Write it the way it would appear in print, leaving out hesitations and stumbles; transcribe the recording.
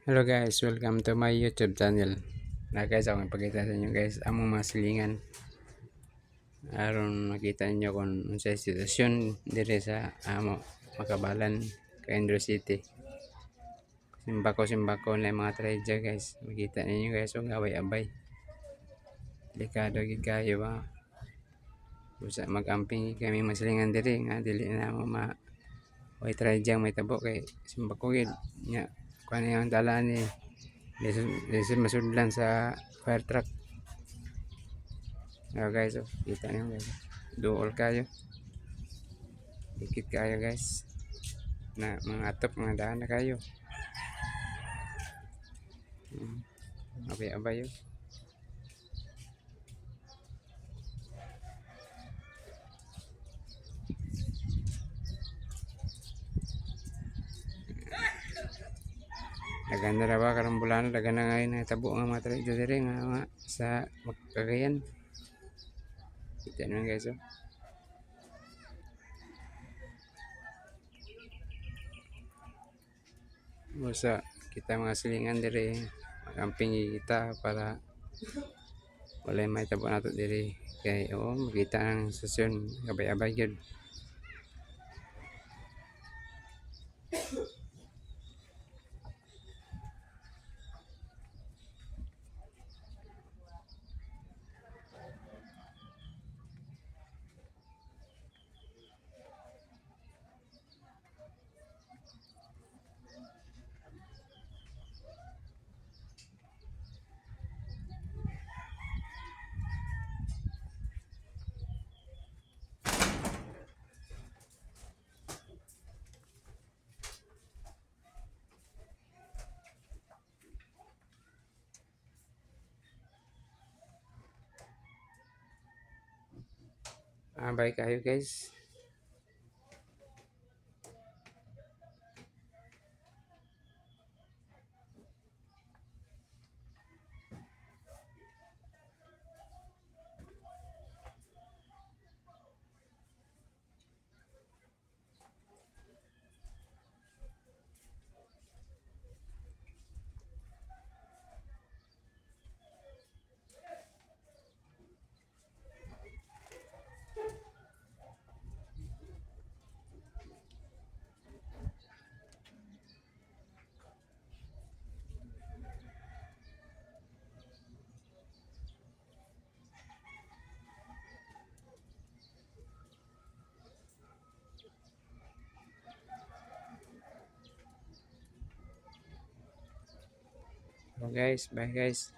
Hello guys, welcome to my YouTube channel. Na guys, akong ipakita sa inyo guys among mga silingan. Aron makita ninyo kung unsay sitwasyon diri sa amo Makabalan, Kaindro City. Simbako-simbako na yung mga trahedya guys. Makita ninyo guys, og away-abay. Delikado gid kayo ba? Busa mag-amping kami mga silingan diri nga dili na mo ma way trahedya may tabo kay simbako gid nya kuan ang dala ni lisod, lisod masudlan sa fire truck. Oh guys, oh, kita niyo guys. Duol kayo. Dikit kayo guys. Na mga atop, mga daan na kayo. Abay-abay oh. Daghan na ra ba karong bulan, daghan na ngayon nahitabo nga mga trahedya diri nga mga sa Cagayan. Kita naman guys oh. Busa kita mga silingan diri, magamping kita para walay mahitabo nato diri kay oo makita ang sitwasyon abay-abay gyud. Abay kayo guys. So guys, bye guys.